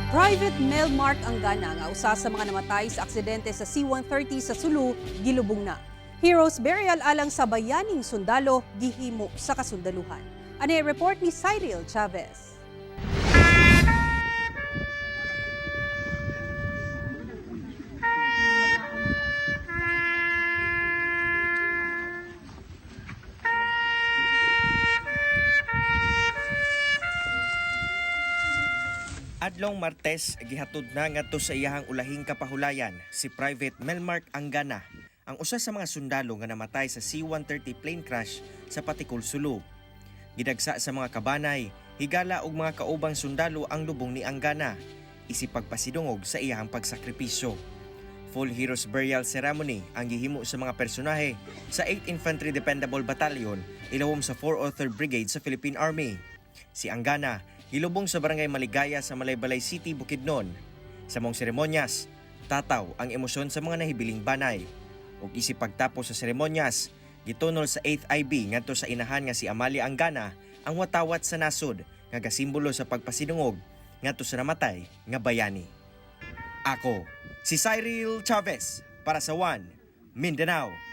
Private Mel Mark Angana nga usa sa mga namatay sa aksidente sa C-130 sa Sulu, gilubong na. Heroes burial alang sa bayaning sundalo gihimo sa kasundaluhan. Ani report ni Cyril Chavez. Adlong Martes, gihatod na ngadto sa iyahang ulahing kapahulayan si Private Melmark Angana, ang usa sa mga sundalo nga namatay sa C-130 plane crash sa Patikul, Sulu. Gidagsa sa mga kabanay, higala og mga kaubang sundalo ang lubong ni Angana, isip pagpasidungog sa iyahang pagsakripisyo. Full Heroes Burial Ceremony ang gihimo sa mga personahe sa 8th Infantry Dependable Battalion ilawom sa 403rd Brigade sa Philippine Army. Si Angana, gilubong sa Barangay Maligaya sa Malaybalay City, Bukidnon. Sa mong seremonyas, tataw ang emosyon sa mga nahibiling banay. Ug isip pagtapos sa seremonyas, gitunol sa 8th IB ngadto sa inahan nga si Amalia Angana ang watawat sa nasod nga gasimbolo sa pagpasidungog ngadto sa namatay nga bayani. Ako, si Cyril Chavez para sa One Mindanao.